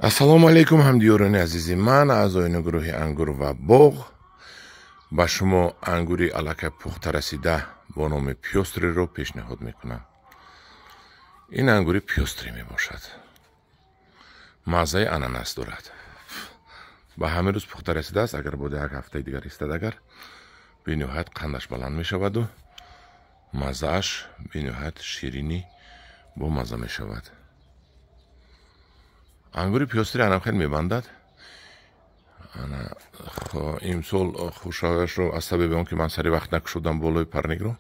Ассалому алайкум ҳамдиёрони азизи ман, аъзоёни гурӯҳи Ангур ва боғ. Ба шумо ангури аллакай пухта расида бо номи Пёстриро пешниҳод мекунам. Ин ангури Пёстри мебошад. Маззаи ананас дорад. Ба ҳамин рӯз пухта расидааст. Агар бода як ҳафтаи дигар истад, агар бениҳоят қандаш баланд мешаваду маззааш бениҳоят ширинӣ бо мазза мешавад. Ангури Пёстри анам хел мебандад. Имсол хушояшро аз сабаби он ки ман сари вақт накушодам болои парникро,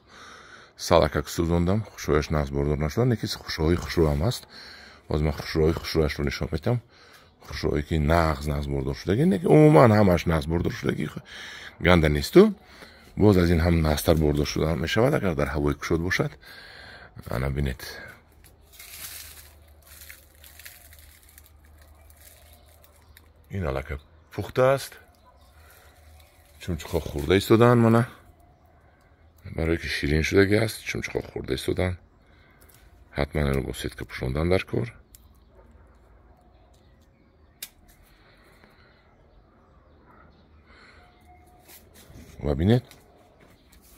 салакак сӯзондам, хушояш нағз бордор нашуда, лекин хушоҳои хушрӯ ҳам ҳаст. Боз ман хушрӯҳои хушрӯяшро нишон медиҳам. Хушрӯҳое ки нағз нағз бордор шудагӣ, лекин умуман ҳамааш нағз бордор шудагӣ, ганда несту. Боз аз ин ҳам нағзтар бордор шуда мешавад, агар дар ҳавои кушод бошад. Ана бинед. Ин аллакай пухта аст. Чумчуқҳо хӯрда истодаанд, мана. Барое ки ширин шудагӣ аст, чумчуқҳо хӯрда истодаанд. Ҳатман инро бо сетка пӯшондан дар кор. Ва бинед,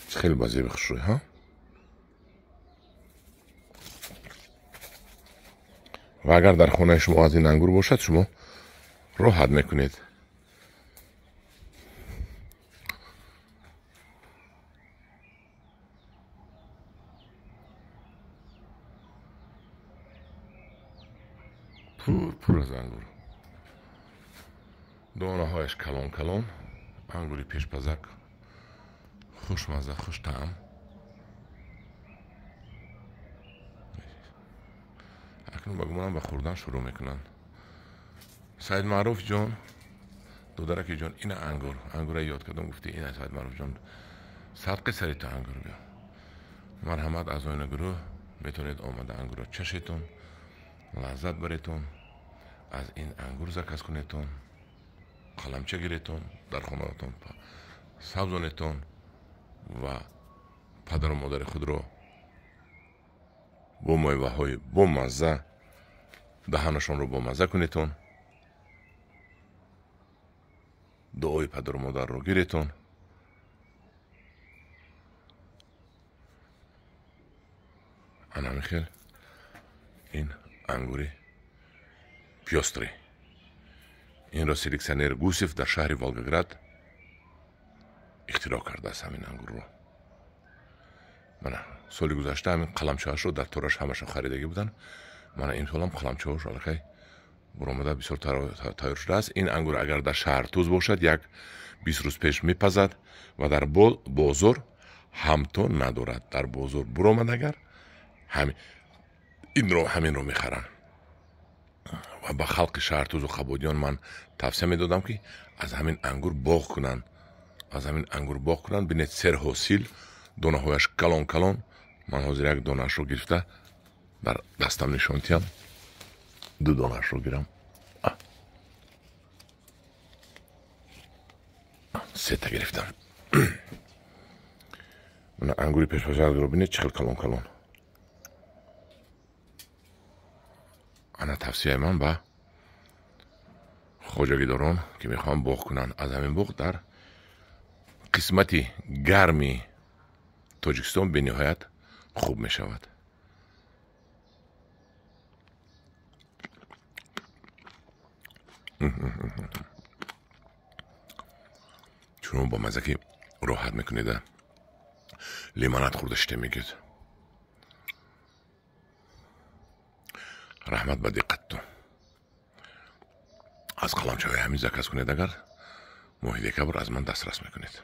чӣ хеле ба зеби хушрӯй, ҳа? Ва агар дар хонаи шумо аз ин ангур бошад, шумо роҳат мекунед. Пур пур аз ангур. Донаҳояш калон калон, ангури пешпазак, хушмазза, хуштаъм. Акнун ба гумонам ба хӯрдан шурӯъ мекунанд. Саид Маъруф ҷон, додараки ҷон, ина ангур, ангура ёд кардам, гуфти ина Саид Маъруф ҷон, садқи сари ту ангур биё. Марҳамат, аъзоёни гурӯҳ, метавонед омада ангурро чашетон, лаззат баретон, аз ин ангур заказ кунетон, қаламча гиретон, дар хонаатон сабзонетон ва падару модари худро бо меваҳои бомазза даҳанашонро бомазза кунетон, дуои падару модарро гиретон. Ана ҳамин хел ин ангури Пёстри. Инро селекционер Гусев дар шаҳри Волгоград ихтироъ кардааст ҳамин ангурро. Мана соли гузашта ҳамин қаламчаашро дар тораш ҳамашон харидагӣ буданд. Мана имсолам қаламчаҳош аллакай буромада бисёр тайёр шудааст. Ин ангур агар дар шаҳртуз бошад, як 20 рӯз пеш мепазад ва дар бозор ҳамто надорад. Дар бозор буромад агар, ҳаминро мехаранд. Ва ба халқи шаҳртузу Қабодиён ман тавсия медодам, ки аз ҳамин ангур боғ кунанд. Аз ҳамин ангур боғ кунанд. Бинед, серҳосил, донаҳояш калон калон. Ман ҳозир як донаашро гирифта дар дастам нишон диҳам. Ду донаашро гирам. Сета гирифтам. Мана ангури пешпазакро бинед, чӣ хел калон калон. Ана тавсияи ман ба хоҷагидорон, ки мехоҳанд боғ кунанд. Аз ҳамин боғ дар қисмати гарми Тоҷикистон бениҳоят хуб мешавад. Чунон бо мазза ки роҳат мекунед, лимонад хӯрда шита мегӯед. Раҳмат ба диққаттон. Аз қаламчаҳои ҳамин заказ кунед, агар моҳи декабр аз ман дастрас мекунед.